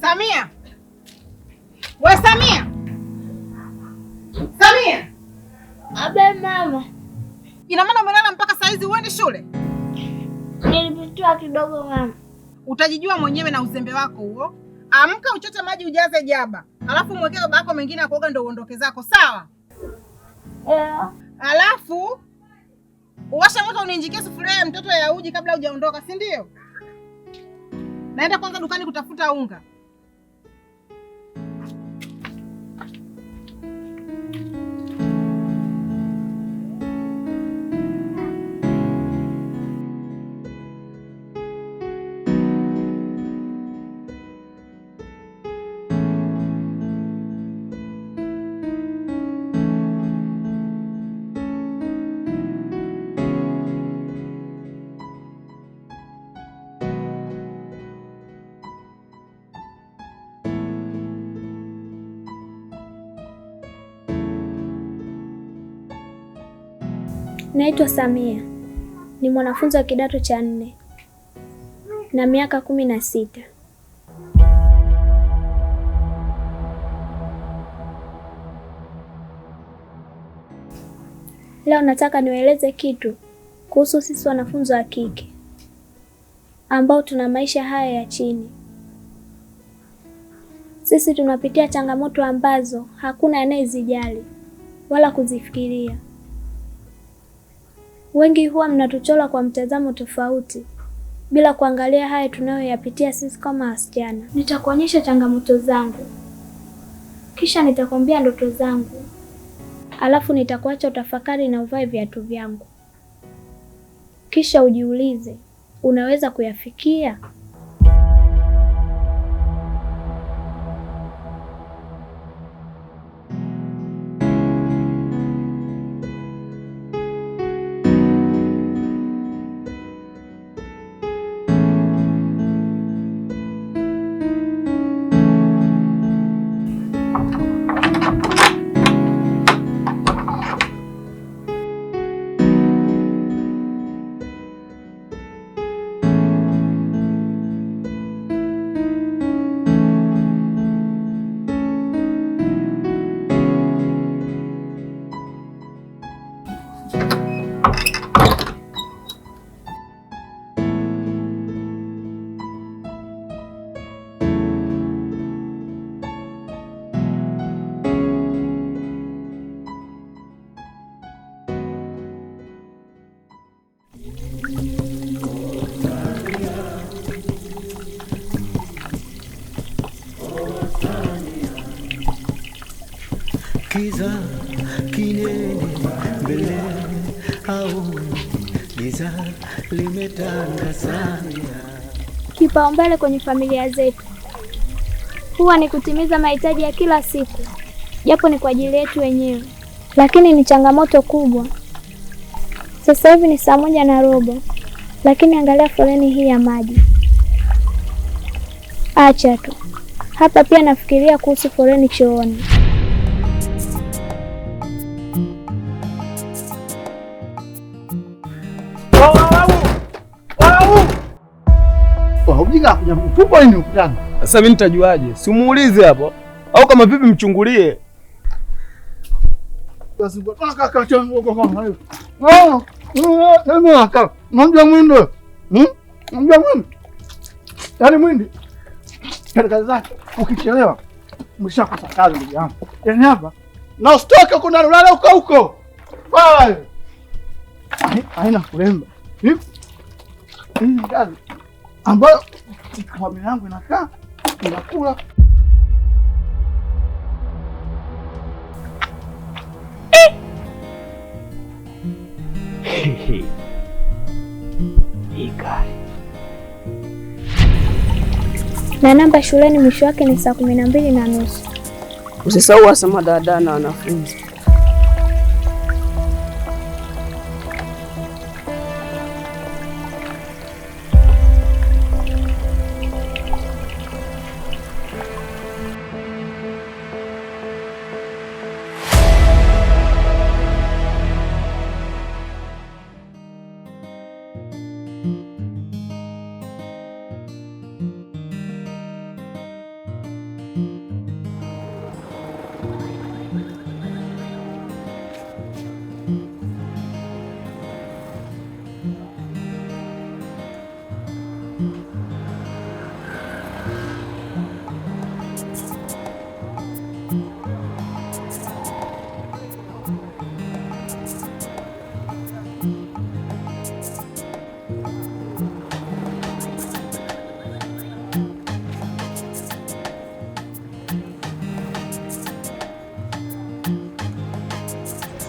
Samia. We Samia. Samia. Abe mama. Ina maana umelala mpaka saa hizi uende shule? Nilipitiwa kidogo mama. Utajijua mwenyewe na uzembe wako huo. Amka uchote maji ujaze jaba. Alafu mwekee baba yako mengine akuoga ndio uondoke zako, sawa? Yeah. Alafu uwashe moto uniinjikie sufuria ya mtoto ya uji kabla hujaondoka, si ndio? Naenda kwanza dukani kutafuta unga. Naitwa Samia, ni mwanafunzi wa kidato cha 4 na miaka 16. Leo nataka niwaeleze kitu kuhusu sisi wanafunzi wa kike ambao tuna maisha haya ya chini. Sisi tunapitia changamoto ambazo hakuna anayezijali wala kuzifikiria. Wengi huwa mnatuchola kwa mtazamo tofauti bila kuangalia haya tunayoyapitia sisi kama wasichana. Nitakuonyesha changamoto zangu, kisha nitakwambia ndoto zangu, alafu nitakuacha utafakari na uvae viatu vyangu. Kisha ujiulize, unaweza kuyafikia? Kiza kinene mbele au giza limetanda sana. Kipaumbele kwenye familia zetu huwa ni kutimiza mahitaji ya kila siku, japo ni kwa ajili yetu wenyewe, lakini ni changamoto kubwa. Sasa hivi ni 1:15, lakini angalia foleni hii ya maji. Acha tu hapa, pia nafikiria kuhusu foleni chooni. Sasa mimi nitajuaje? Si muulize hapo. Au kama vipi mchungulie. Yaani mwindi katika kazi zake ukichelewa mshakosa kazi ndugu yangu. Yaani hapa na usitoke huko na ulale huko huko. Haina kulemba. Hii kazi ambayo familia yangu inakaa inakula. Na namba shuleni mwisho wake ni saa 12:30. Usisahau wasema dada na wanafunzi.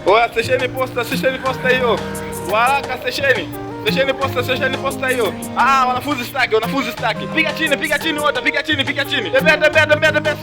Oya, stesheni posta, stesheni posta hiyo. Waraka stesheni. Stesheni posta, stesheni posta hiyo. Ah, wanafunzi staki, wanafunzi staki. Piga chini wote, piga chini, piga chini. Tembea, tembea, tembea, tembea.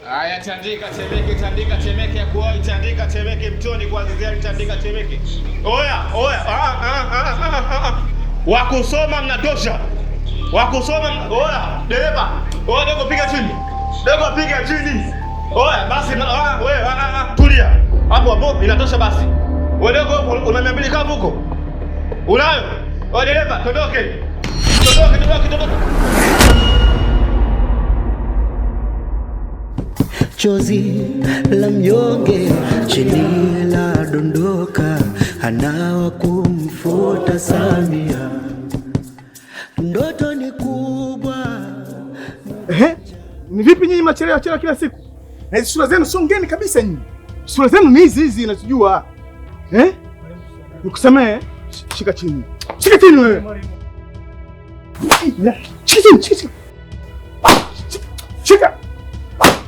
Haya, tandika Temeke, tandika Temeke ya kuoi, tandika Temeke mtoni kwa Azizeli, tandika Temeke. Oya, oya, Wakusoma mnatosha. Wakusoma, oya, dereva. Oya, dogo piga chini. Dogo piga chini. Oya, basi wewe, tulia. Hapo hapo inatosha basi. Wewe dogo una 200 kavu huko? Unayo? Oya dereva, tondoke. Tondoke, tondoke, tondoke. Chozi la mnyonge chini la dondoka, hana wa kumfuta Samia. Ndoto ni kubwa. Ehe, ni vipi nyinyi mnachelewa chelewa kila siku? Na hizi sura zenu sio ngeni kabisa nyinyi. Sura zenu ni hizi hizi ninazojua. Eh? Nikusamee, shika chini. Shika chini wewe. Shika chini, shika chini. Shika.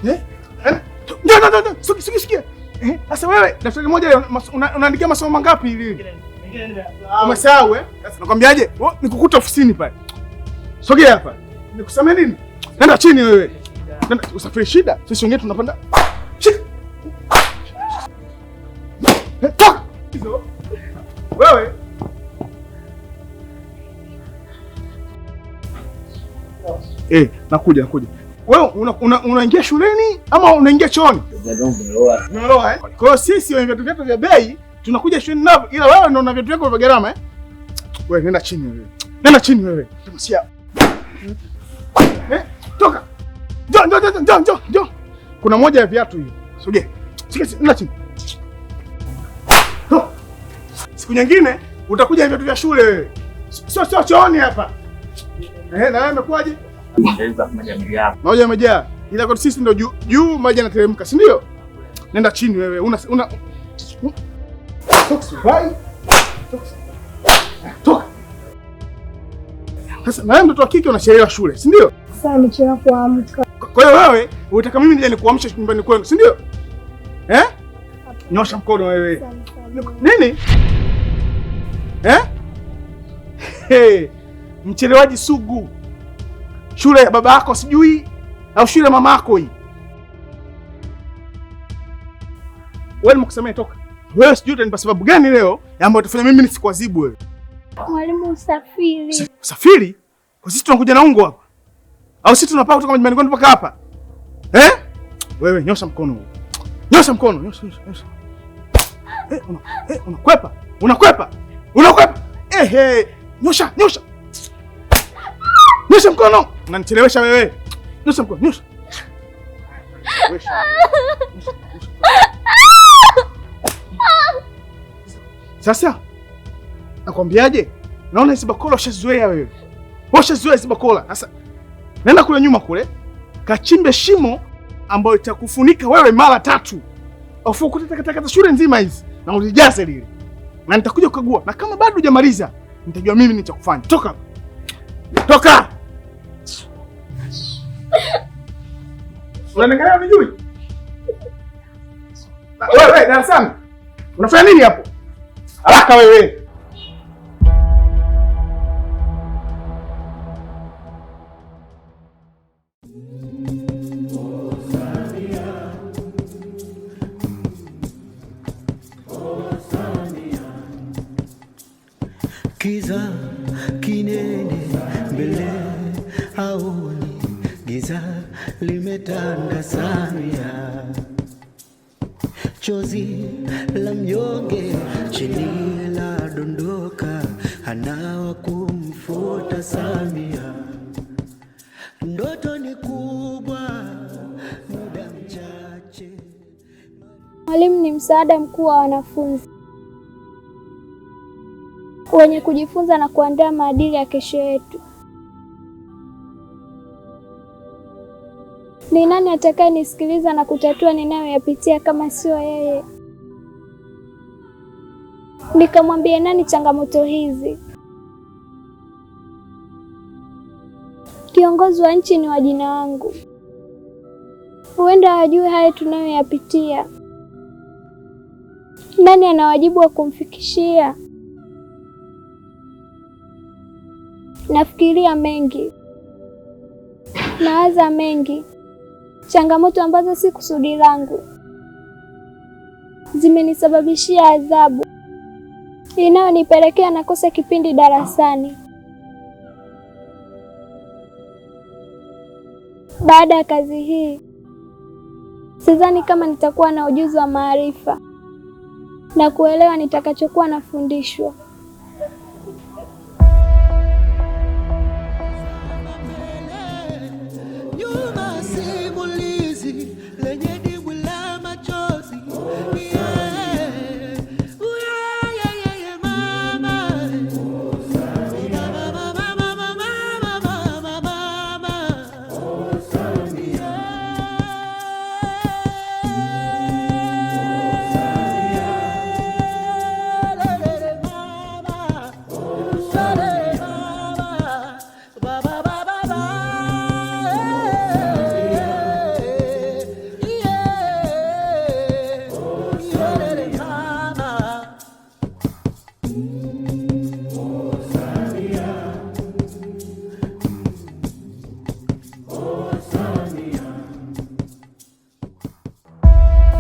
Eh? No, no, no, suki, suki. Eh, sasa wewe daftari moja unaandikia masomo mangapi hivi? Umesahau eh? Sasa nakwambiaje? Nikukuta ofisini pale. Sogea hapa. Nikusamee nini? Nenda chini wewe. Nenda usafiri shida. Sisi wengine tunapanda. Shika. Toka. Hizo. Wewe. Eh, nakuja, nakuja. Wewe unaingia shuleni ama unaingia chooni? Umeoa eh? Kwa hiyo sisi wenye viatu vyetu vya bei tunakuja shuleni navyo, ila wewe ndio una viatu vyako vya gharama eh? Wewe nenda chini wewe. Nenda chini wewe. Tumsia. Eh? Toka. Njoo, njoo, njoo, njoo, njoo. Kuna moja ya viatu hiyo. Sogea. Sogea, nenda chini. Toka. Siku nyingine utakuja na viatu vya shule wewe. Sio sio chooni hapa. Eh, na wewe umekuaje? Maji yamejaa. Ila kwa sisi ndio juu maji yanateremka, si ndio? Nenda chini wewe. Una Toka, vai. Toka. Toka. Sasa na wewe mtoto wa kike unachelewa shule, si ndio? Sasa nimechelewa kuamka. Kwa hiyo wewe unataka mimi nije nikuamshe nyumbani kwenu, si ndio? Eh? Nyosha mkono wewe. Nini? Eh? Hey, mchelewaji sugu. Shule ya baba yako sijui au shule ya mama yako hii. Wewe nimekusemea toka. Wewe sijui utanipa sababu gani leo ambayo utafanya mimi nisikuadhibu wewe. Mwalimu usafiri. Usafiri? Kwa sisi tunakuja na ungo hapa. Au sisi tunapaa kutoka nyumbani kwetu mpaka hapa? Eh? Wewe nyosha mkono. Nyosha mkono, nyosha, nyosha. Eh, unakwepa. Unakwepa. Unakwepa. Eh, eh, nyosha, nyosha. Nyosha mkono. Unanichelewesha wewe. Nyosha mkono, nyosha. Sasa nakwambiaje? Naona hizi bakola ushazoea wewe. Ushazoea hizi bakola. Sasa nenda kule nyuma kule, kachimbe shimo ambayo itakufunika wewe mara tatu. Afu ukute takataka shule nzima hizi na ulijaze lile. Na nitakuja kukagua. Na kama bado hujamaliza, nitajua mimi nini cha kufanya. Toka. Toka. Unaniangalia unijui? Wewe darasani. Unafanya nini hapo? Haraka wewe. Kiza kinene mbele haoni, giza limetanda Samia. Chozi la mnyonge chini la dondoka, hana wa kumfuta Samia. Ndoto ni kubwa, muda mchache. Mwalimu ni msaada mkuu wa wanafunzi. wenye kujifunza na kuandaa maadili ya kesho yetu. Ni nani atakayenisikiliza na kutatua ninayoyapitia kama sio yeye? Nikamwambia nani changamoto hizi? Kiongozi wa nchi ni wajina wangu, huenda hajui haya tunayoyapitia. Nani ana wajibu wa kumfikishia? Nafikiria mengi, nawaza mengi, changamoto ambazo si kusudi langu zimenisababishia adhabu inayonipelekea nakosa kipindi darasani. Baada ya kazi hii, sidhani kama nitakuwa na ujuzi wa maarifa na kuelewa nitakachokuwa nafundishwa. Nyuma simulizi lenye dimbwi la machozi.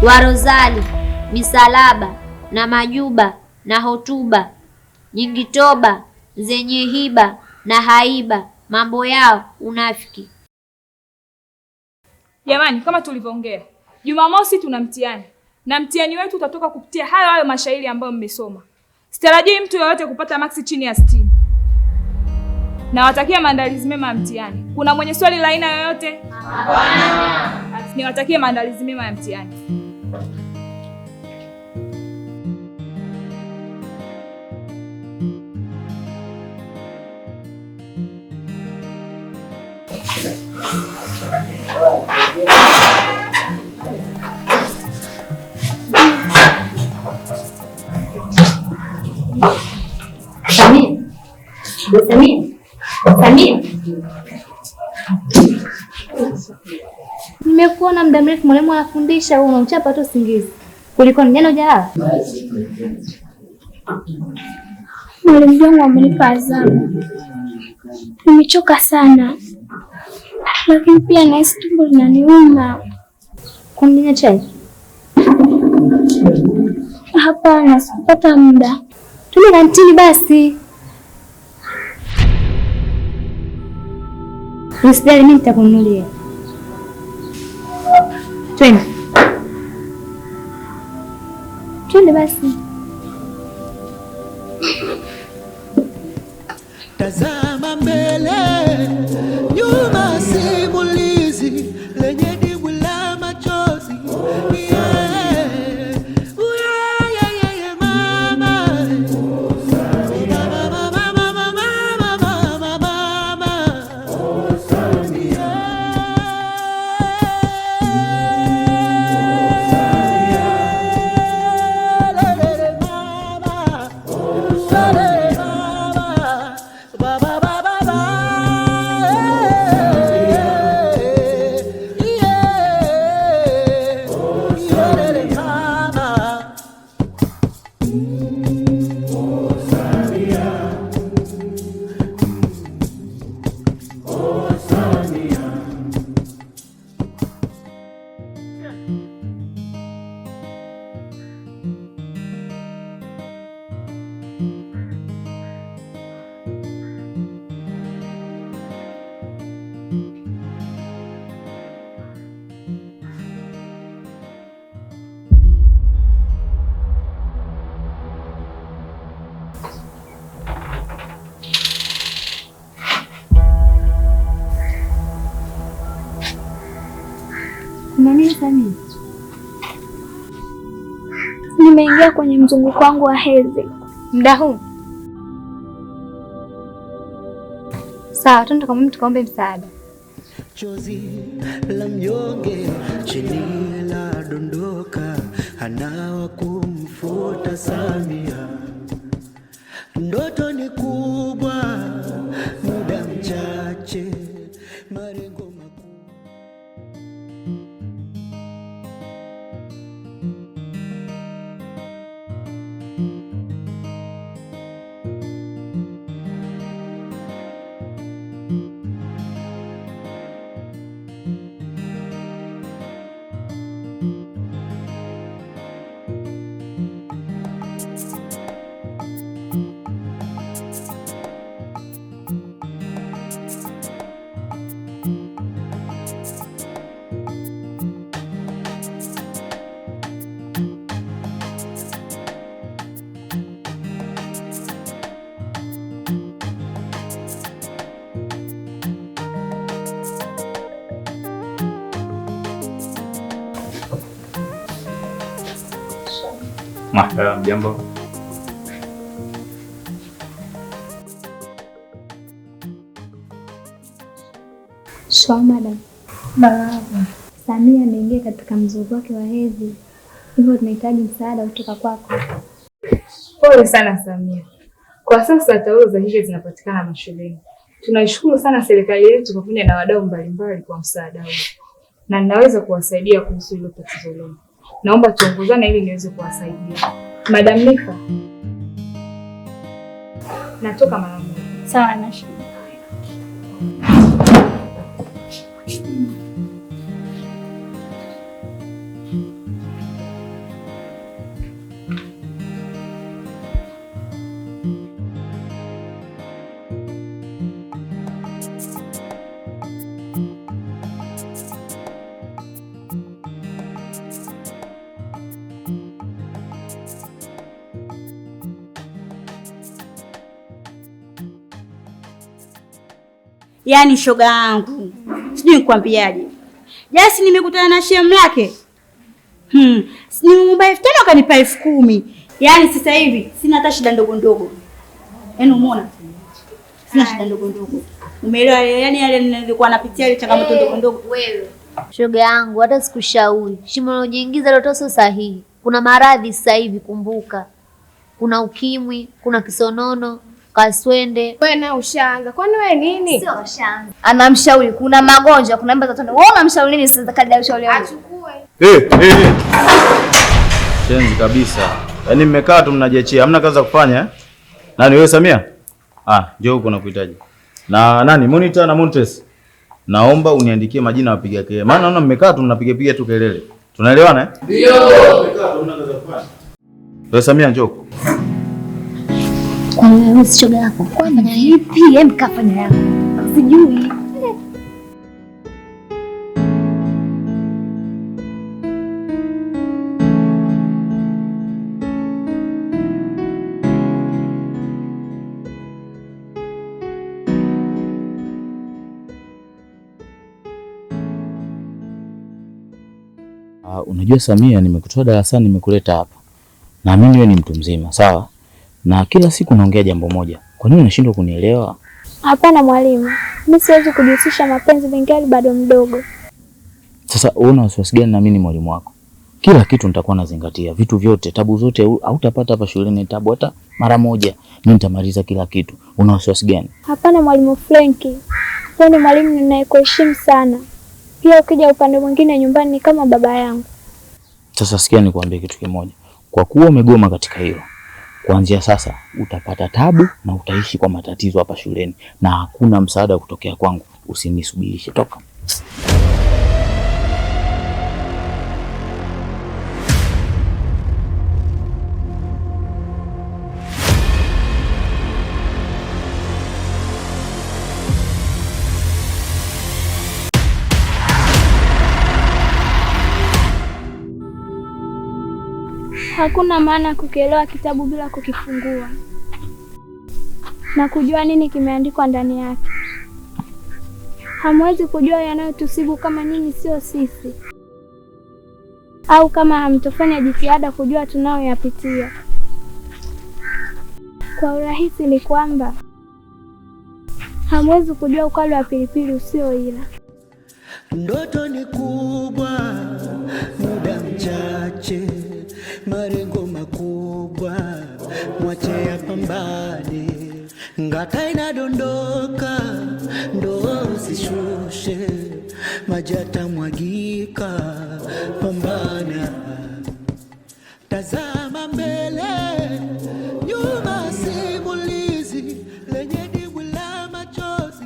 Warozali, misalaba na majuba na hotuba nyingi toba zenye hiba na haiba, mambo yao unafiki. Jamani, kama tulivyoongea, Jumamosi tuna mtihani na mtihani wetu utatoka kupitia hayo hayo mashairi ambayo mmesoma. Sitarajii mtu yoyote kupata maksi chini ya 60. Nawatakia maandalizi mema ya mtihani. Kuna mwenye swali la aina yoyote? Hapana. Niwatakie maandalizi mema ya mtihani. Samia. Samia. Samia. Nimekuona muda mrefu mwalimu anafundisha wewe unamchapa tu usingizi. Kuliko jana hujalala? Mwalimu wangu amenipa adhabu. Nimechoka sana. Lakini pia nahisi tumbo linaniuma. Kumnywa chai? Hapana, sikupata muda. Tuende kantini basi. Usijali, mimi nitakununulia. Twende. Twende basi. Tazama mbele, nyuma simulizi lenye dimbwi la machozi. Kuna nini Samia? Nimeingia kwenye mzunguko wangu wa hedhi. Muda huu? Sawa, twende kwa mimi tukaombe msaada. Chozi la mnyonge chini la dondoka, hana kumfuta Samia. Ndoto ni kubwa, muda mchache, malengo makubwa. Jambo. Shikamoo madam. Marahaba. Samia ameingia katika mzunguko wake wa hedhi, hivyo tunahitaji msaada kutoka kwako. Pole sana Samia. Kwa sasa taulo za kike zinapatikana mashuleni. Tunaishukuru sana serikali yetu pamoja na wadau mbalimbali kwa msaada huu, na ninaweza kuwasaidia kuhusu hilo tatizo lenu. Naomba tuongozane ili niweze kuwasaidia. Madam Nifa, natoka mara moja. Sawa, na shida. Yaani shoga yangu, sijui nikwambiaje. Jasi nimekutana na shemu lake. Nimeomba 5000 akanipa 10,000. Yaani sasa hivi sina hata shida ndogo ndogo. Yaani umeona? Sina shida ndogo ndogo. Umeelewa? Yaani yale nilikuwa napitia ile changamoto ndogo ndogo. Wewe shoga yangu, hata sikushauri. Shimo unaojiingiza leo sio sahihi. Kuna maradhi sasa hivi, kumbuka. Kuna ukimwi, kuna kisonono, kaswende. Wewe na ushaanza. Kwani wewe nini? Sio ushaanza. Anamshauri kuna magonjwa, kuna mimba za utotoni. Wewe unamshauri nini sasa kadri ya ushauri wako? Achukue. Chenzi kabisa. Yaani mmekaa tu mnajiachia, hamna kazi za kufanya eh? Nani wewe Samia? Ah, njoo huko nakuhitaji. Na nani Monitor na Montres? Naomba uniandikie majina ya wapiga kelele. Maana naona mmekaa tu mnapiga piga tu kelele. Tunaelewana eh? Ndio. Mmekaa tu hamna kazi za kufanya. Wewe Samia njoo huko. Kwa wewe si shoga yako. Kwani vipi? Hem, kafanya yako. Sijui. Unajua Samia, nimekutoa darasani nimekuleta hapa. Naamini wewe ni mtu mzima, sawa? Na kila siku naongea jambo moja. Kwa nini unashindwa kunielewa? Hapana mwalimu, mimi siwezi kujihusisha mapenzi ningali bado mdogo. Sasa una wasiwasi gani na mimi ni mwalimu wako? Kila kitu nitakuwa nazingatia, vitu vyote, tabu zote hautapata hapa shuleni tabu hata mara moja. Mimi nitamaliza kila kitu. Una wasiwasi gani? Hapana mwalimu Frenki. Wewe ni mwalimu ninayekuheshimu sana. Pia ukija upande mwingine nyumbani ni kama baba yangu. Sasa sikia nikwambie kitu kimoja. Kwa kuwa umegoma katika hilo, kuanzia sasa utapata tabu na utaishi kwa matatizo hapa shuleni na hakuna msaada kutokea kwangu. Usinisubirishe, toka. Hakuna maana kukielewa kitabu bila kukifungua na kujua nini kimeandikwa ndani yake. Hamwezi kujua yanayotusibu kama nyinyi sio sisi, au kama hamtofanya jitihada kujua tunayoyapitia. Kwa urahisi ni kwamba Hamwezi kujua ukali wa pilipili usioila. Ndoto ni kubwa, muda mchache, malengo makubwa, mwache yapambane. Ngata inadondoka, ndoo usishushe, maji yatamwagika, pambana. Tazama mbele, nyuma simulizi, lenye dimbwi la machozi.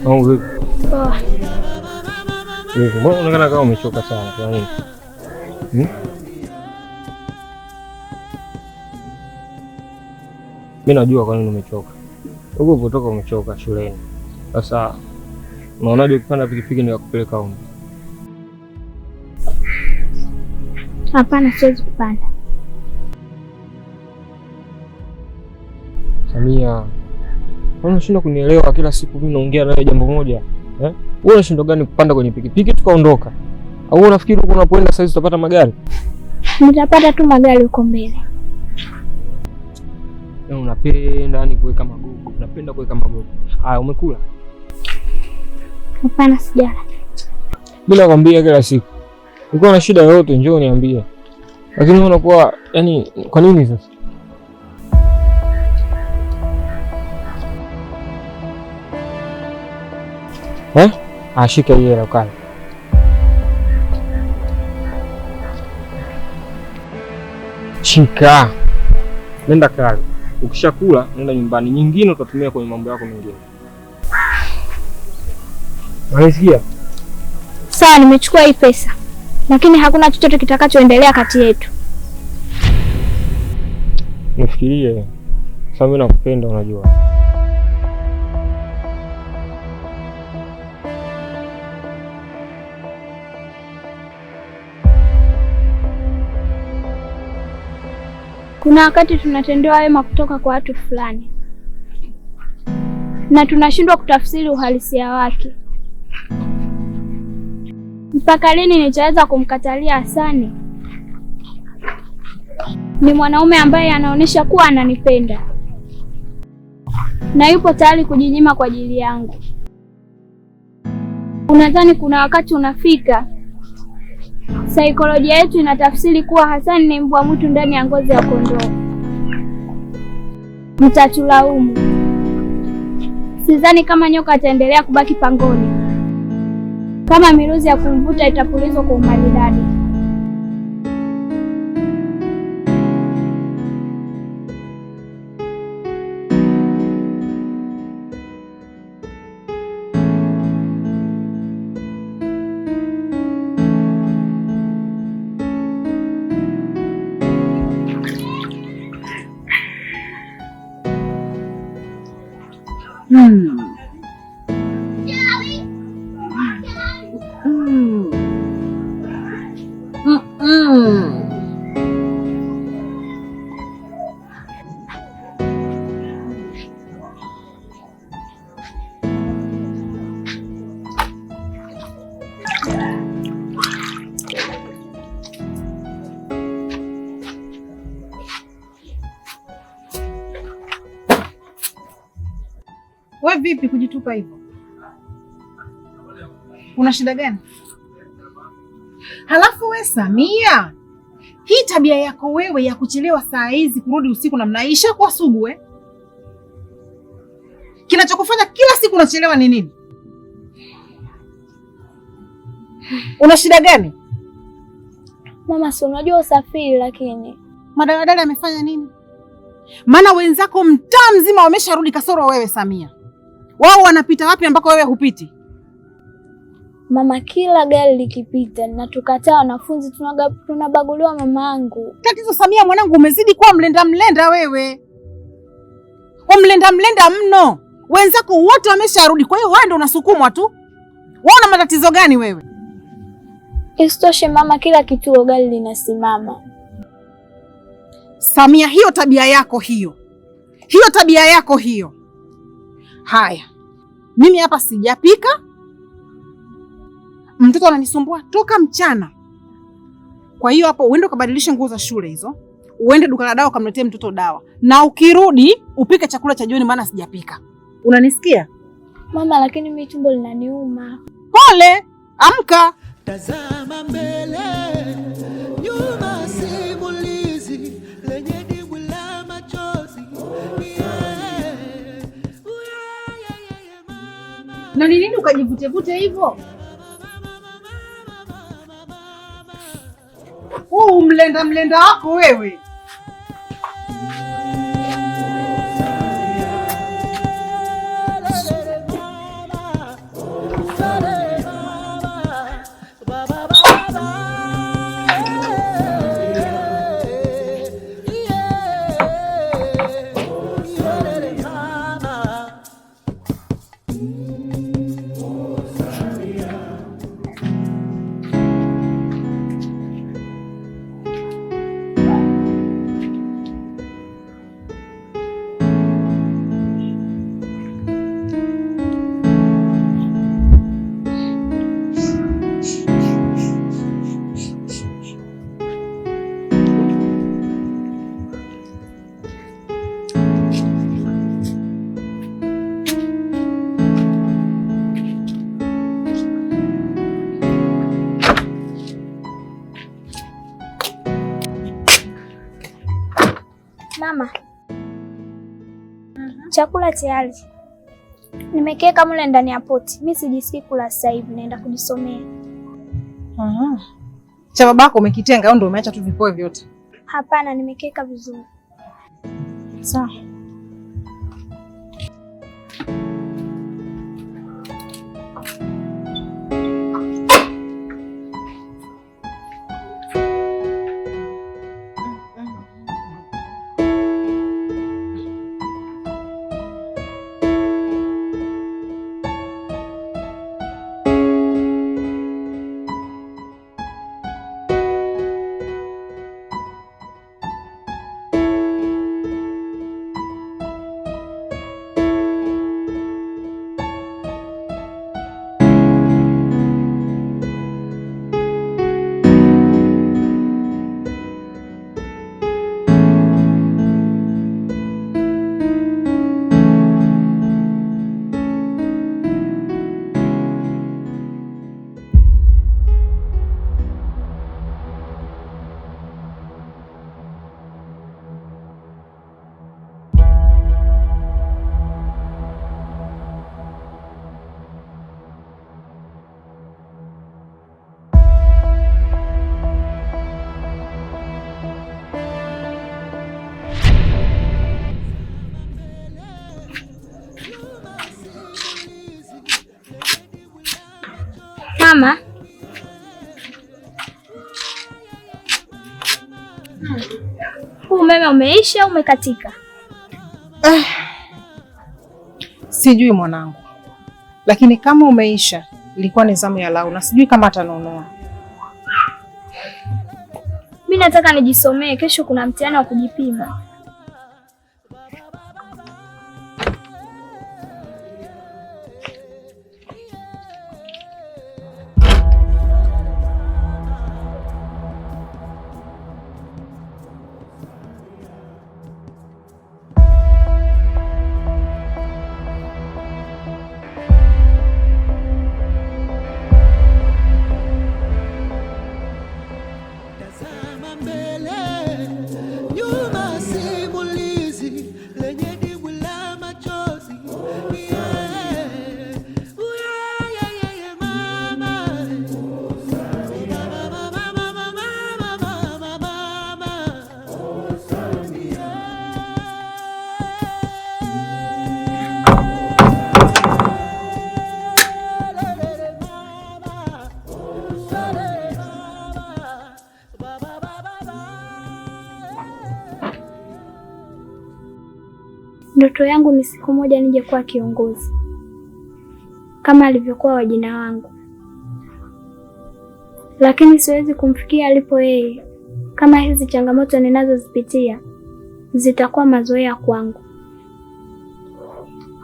Au vipi? Poa. Vipi? Mbona unaonekana kama umechoka sana? Kwa nini? Mimi najua kwa nini umechoka. Huko ulipotoka umechoka shuleni. Sasa unaonaje ukipanda pikipiki nikakupeleka home? Hapana, siwezi kupanda. Samia, mbona unashindwa kunielewa? Kila siku mimi naongea nawe jambo moja. Eh? Wewe unashindwa gani kupanda kwenye pikipiki tukaondoka? Au unafikiri huko unapoenda sasa utapata magari? Nitapata tu magari huko mbele. Wewe unapenda yani kuweka magogo. Unapenda kuweka magogo. Haya, umekula? Hapana, sijala. Mimi nakwambia kila siku. Ukiwa na shida yoyote njoo niambie. Lakini wewe unakuwa yani kwa nini sasa? Eh? Ashika hii hela ukale. Shika. Nenda kale. Ukishakula nenda nyumbani. Nyingine utatumia kwenye mambo yako mengine. Unanisikia? Sawa, nimechukua hii pesa. Lakini hakuna chochote kitakachoendelea kati yetu. Nifikirie. Sasa mimi nakupenda unajua. Kuna wakati tunatendewa wema kutoka kwa watu fulani na tunashindwa kutafsiri uhalisia wake. Mpaka lini nitaweza kumkatalia Hasani? Ni mwanaume ambaye anaonyesha kuwa ananipenda na yupo tayari kujinyima kwa ajili yangu. Unadhani kuna wakati unafika saikolojia yetu inatafsiri kuwa Hasani ni mbwa mwitu ndani ya ngozi ya kondoo? Mtatulaumu. Sidhani kama nyoka ataendelea kubaki pangoni kama miruzi ya kumvuta itapulizwa kwa umaridadi. Wewe vipi kujitupa hivyo? Una shida gani? Halafu we Samia, hii tabia yako wewe ya kuchelewa saa hizi kurudi usiku namna hii ishakuwa sugu eh? Kinachokufanya kila siku unachelewa ni nini? Una shida gani? Mama, si unajua usafiri lakini. Madaladala amefanya nini? Maana wenzako mtaa mzima wamesharudi kasoro wewe Samia. Wao wanapita wapi ambako wewe hupiti? Mama, kila gari likipita na tukataa wanafunzi tunabaguliwa mamangu. Tatizo Samia mwanangu, umezidi kuwa mlenda mlenda wewe. Umlenda mlenda mno. Wenzako wote wamesharudi, kwa hiyo wewe ndio unasukumwa tu. Wewe una matatizo gani wewe? Isitoshe mama, kila kituo gari linasimama. Samia, hiyo tabia yako hiyo. Hiyo tabia yako hiyo. Haya, mimi hapa sijapika. Mtoto ananisumbua toka mchana. Kwa hiyo hapo uende ukabadilishe nguo za shule hizo. Uende duka la dawa ukamletee mtoto dawa. Na ukirudi upike chakula cha jioni maana sijapika. Unanisikia? Mama, lakini mimi tumbo linaniuma. Pole, amka. Tazama mbele, nyuma simulizi lenye dimbwi la machozi. Na ni nini ukajivutevute hivyo? Huu mlenda mlenda wako wewe. Mama, chakula tayari nimekiweka mle ndani ya poti. Mimi sijisikii kula sasa hivi, naenda kujisomea. Cha babako umekitenga au ndio umeacha tu vipoe vyote? Hapana, nimekiweka vizuri. Sawa. Mama, huu umeme umeisha au umekatika? Sijui mwanangu, lakini kama umeisha ilikuwa ni zamu ya Lau na sijui kama atanunua. Mimi nataka nijisomee, kesho kuna mtihani wa kujipima. Nyuma simulizi lenye dimbwi la machozi. Yeah, mama. Mama, mama, mama, mama, mama. Ndoto yangu ni siku moja nije kuwa kiongozi kama alivyokuwa wajina wangu, lakini siwezi kumfikia alipo yeye. Kama hizi changamoto ninazozipitia zitakuwa mazoea kwangu.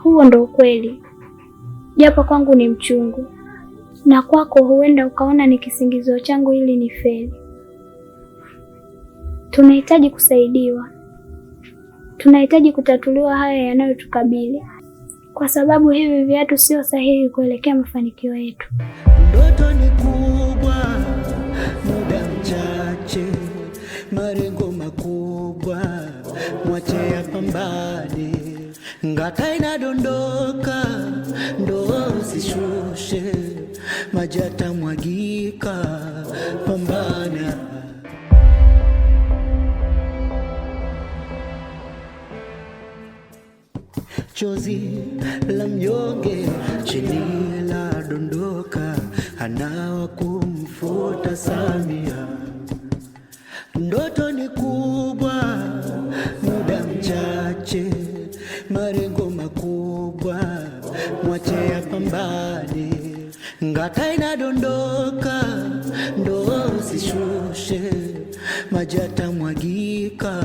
Huo ndo ukweli, japo kwangu ni mchungu, na kwako huenda ukaona ni kisingizio changu ili nifeli. Tunahitaji kusaidiwa, tunahitaji kutatuliwa haya yanayotukabili, kwa sababu hivi viatu sio sahihi kuelekea mafanikio yetu. Ndoto ni kubwa, muda mchache, malengo makubwa, mwache yapambane. Ngata inadondoka, ndoo usishushe, maji yatamwagika, pambana. Chozi la mnyonge chini la dondoka, hana wa kumfuta Samia. Ndoto ni kubwa, muda mchache, malengo makubwa, mwache yapambane. Ngata inadondoka, ndoo usishushe, maji yatamwagika,